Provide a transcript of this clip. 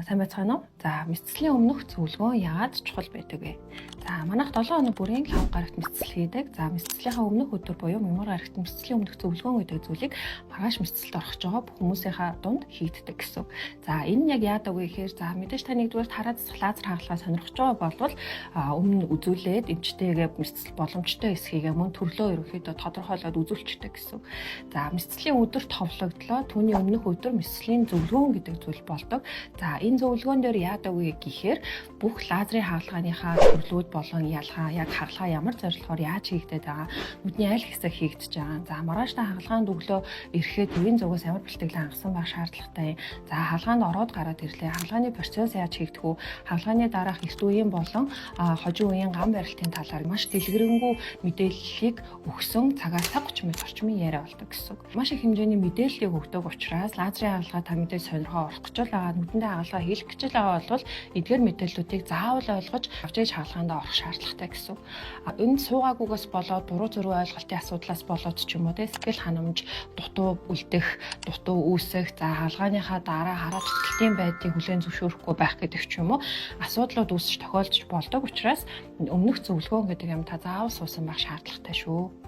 Сайн байцгаана уу? За, мэсцэлийн өмнөх зөвлөгөө яагаад чухал байдаг вэ? За, манайх 7 хоног бүрийн лхагва гарагт мэсцэл хийдэг. За, мэсцлийнхаа өмнөх өдөр буюу мягмар гарагт мэсцэлийн өмнөх зөвлөгөөн гэдэг зүйлийг маргааш мэсцэлд орох гэж байгаа бүх хүмүүсийнхаа дунд хийгддэг гэсэн. За, энэ нь яг яадаг вэ гэхээр, за, мэдээж та нэгдүгээр тараа засах лазер хагалгаа сонирхож байгаа болвол өмнө үзүүлээд эмчтэйгээ мэсцэл боломжтой эсхийгээ мөн төрлөө ерөнхийдөө тодорхойлоод үзүүлчихдэг гэсэн. За, мэсцэлийн өдөр товлогдлоо. Түүний өмнөх өдөр мэсцэлийн зөвлөгөөн гэдэг зүйл болдог. За, энэ зөвлөгөөн дээр яадаг вэ гэхээр бүх лазерын хагалгааныхаа төрлүүд болон ялгаа, яг хагалгаа ямар зорилгоор яаж хийгдээд байгаа, нүдний аль хэсэг хийгдэж байгаа. За, маргааш та хагалгаанд өглөө ирэхэд төвийн зүгээс ямар бэлтгэл хангасан байх шаардлагатай. За, хагалгаанд ороод гараад ирлээ. Хагалгааны процесс яаж хийгдэх вэ? Хагалгааны дараах эрт үеийн болон хожим үеийн гам барилтын талаар маш дэлгэрэнгүй мэдээллийг өгсөн цагаас цаг 30 минут орчмын яриа болдог гэсэн. Маш их хэмжээний мэдээллийг өгдөг учраас лазерын хагалгаа та мэдээж сонирхоо орох гэж л байгаа, нүдэндээ хагалгаа хийх гэж л байгаа бол эдгээр мэдээллүүдийг заавал ойлгож авч ээж хагалгаанд орох шаардлагатай гэсэн. Энэ суугаагүйгээс болоод, буруу зөрүү ойлголтын асуудлаас болоод ч юм уу, те, сэтгэл ханамж дутуу үлдэх, дутуу үүсэх, за, хагалгааныхаа дараа хараа дуталтын байдлыг хүлээн зөвшөөрөхгүй байх гэдэг ч юм уу асуудлууд үүсч тохиолдож болдог учраас өмнөх зөвлөгөө гэдэг юм та заавал суусан байх шаардлагатай шүү.